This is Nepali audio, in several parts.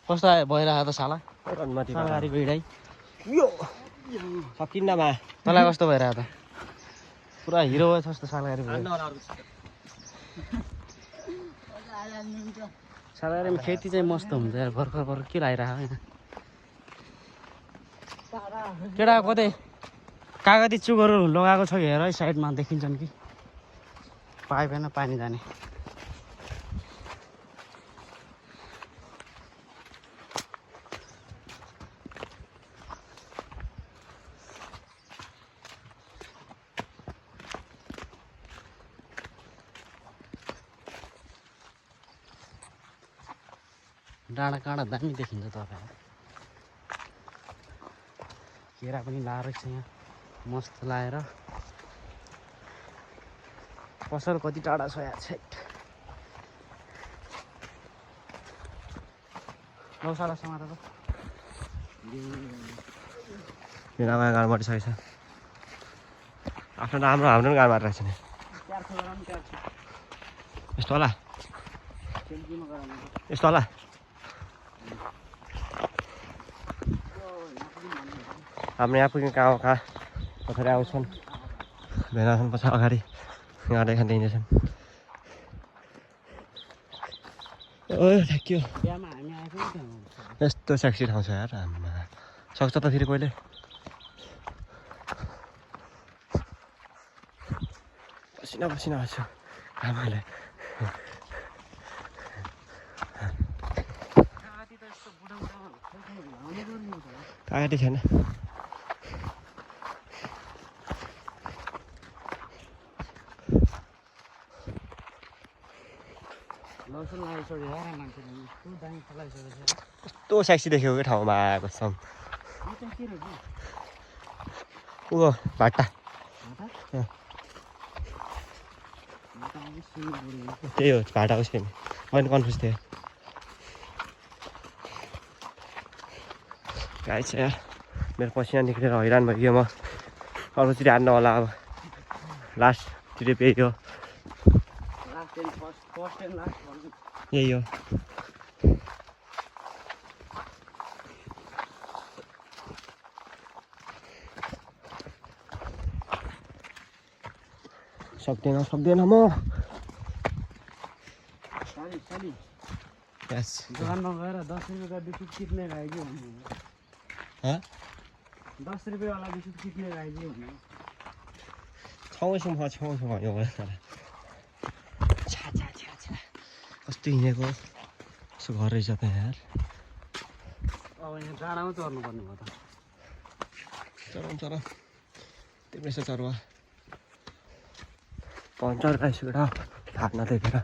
कस्तो भइरहेको त साला गाडीको हिँडाइ यो सकिन्नमा तँलाई कस्तो भइरहेको त पुरा हिरो भयो जस्तो सालगाडी सालगाडीमा खेती चाहिँ मस्त हुन्छ यार भर्खर के लगाइरहेको होइन केटा कतै कागती चुकहरू लगाएको छ कि हेर है साइडमा देखिन्छन् कि पाइप होइन पानी जाने डाँडा काँडा दामी देखिन्छ तपाईँ केरा पनि लाएर छ यहाँ मस्त लाएर पसल कति टाढा छ यहाँ छैट लौसाला समात त नयाँ गाडा मरिसकेको छ आफ्नो राम्रो हाम्रो पनि गाडा मारिरहेको छ नि यस्तो होला यस्तो होला हाम्रो यहाँ पुग्यो कहाँ पछाडि आउँछन् भेनाछन् पछि अगाडि गाडा खाँदैछन् ओ ठ्याक्यो यस्तो सेक्सी ठाउँ छ यार आमा सक्छ त फेरि कहिले पसिना पसिना आउँछ आमाले कागती छैन कस्तो सेक्सी देखेको क्या ठाउँमा आएको छ ऊ भाटा त्यही हो भाटा उसको मैले कन्फ्युज थिएँ गाई छ यार मेरो पसिना निक्लेर हैरान भइयो म अर्कोचोटि हान्नु होला अब लास्टतिर यही हो यही हो सक्दैन म दोकानमा गएर 10 रुपियाँको बिस्कुट किन्ने खाइदियो 10 रुपियाँवाला बिस्कुट किन्ने खाइदियो छाउँछु भयो कस्तो हिँडेको कस्तो घर रहेछ त यार अब यहाँ डाँडामा चढ्नु पर्ने भयो चढाउँ तिम्रो यसो चरुवा पन्चर गाइसकेर फाट्न देखेर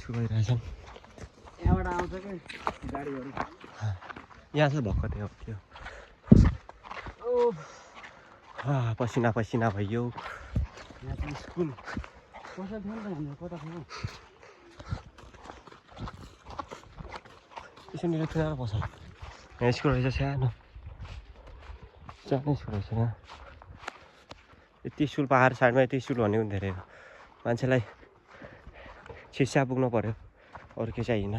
गइरहेछन् यहाँबाट आउँछ कि गाडीहरू यहाँ चाहिँ भक्क थियो पसिना भयो यहाँ चाहिँ स्कुल कसरी थियो नि त हाम्रो कता थियो यसरी फिराएर पसल यहाँ स्कुल रहेछ सानो स्कुल रहेछ यहाँ यति स्कुल पहाड साइडमा यति स्कुल भन्ने पनि धेरै मान्छेलाई शिक्षा पुग्नु पर्यो अरू के चाहिएन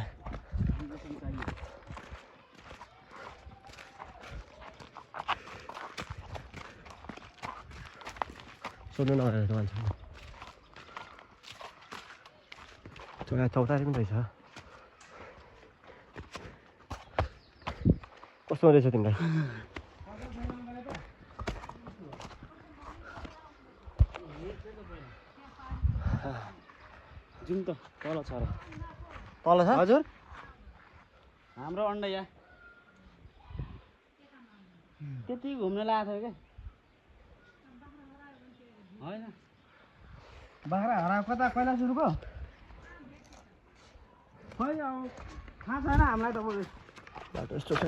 सोध्नु नगरेको मान्छे चौतारी पनि रहेछ कस्तो रहेछ तिमीलाई जुन त तल छ र तल छ हजुर हाम्रो अन्डा यहाँ त्यति घुम्न लागेको थियो क्या होइन बाख्रा हराएको कता पहिला सुरुको खै अब थाहा छैन हामीलाई त बाटो यस्तो छ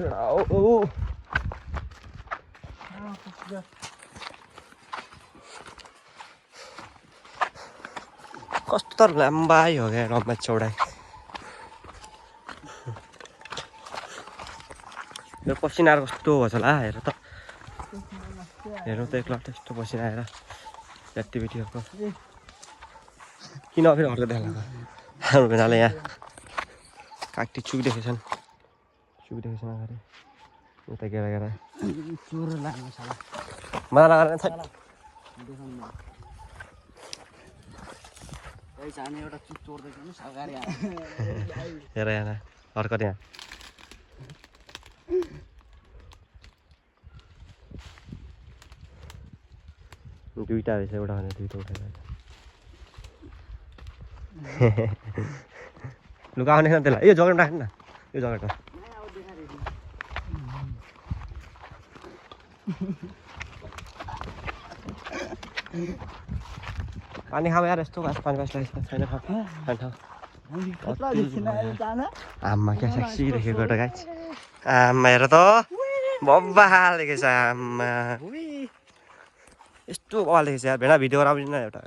कस्तो तर लाम्बाइ हो क्या रम्बा चौडाइ मेरो पसिनाहरू कस्तो भएछ होला हेर त हेर्नु त एकलट यस्तो पसिना आएर एक्टिभिटीहरूको किन फेरि अर्को देखाएको हाम्रो भेनाले यहाँ काटी चुकिदिएको छन् अगाडि उता गेरा चोर लाग्नु छ मजा लगाएर छ जाने एउटा चुप चोर देख्नु अगाडि हेर यहाँ अर्को त्यहाँ दुईवटा रहेछ एउटा भने दुईवटा उठाएर लुगा आउने न त्यसलाई यो जगेटमा राख्नु न यो जगेटमा पानी खाऊ यार यस्तो पानी छैन आम्मा क्या सेक्सी देखेको एउटा गाई आम्मा हेर त बब्बा देखेको छ आम्मा यस्तो बब्बा देखेको छ यार भेडा भिडियो आउँदैन एउटा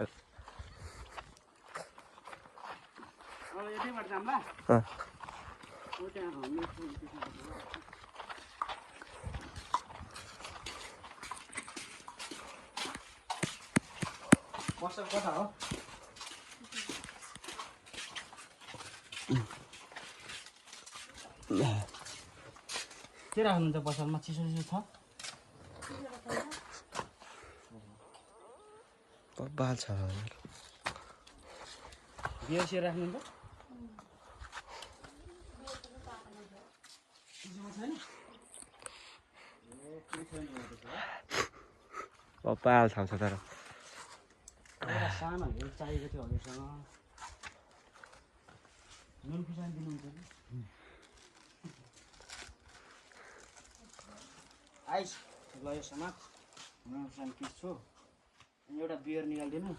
कथा हो के राख्नुहुन्छ पसलमा चिसो छ बब्बा छ बियर सियर राख्नुहुन्छ बब्बा छ तर सानोहरू चाहिएको थियो हजुरसँग नुन खुर्सानी दिनुहुन्छ आइस ल यो समाज नुन खुर्सानी किस्छु अनि एउटा बियर निकालिदिनु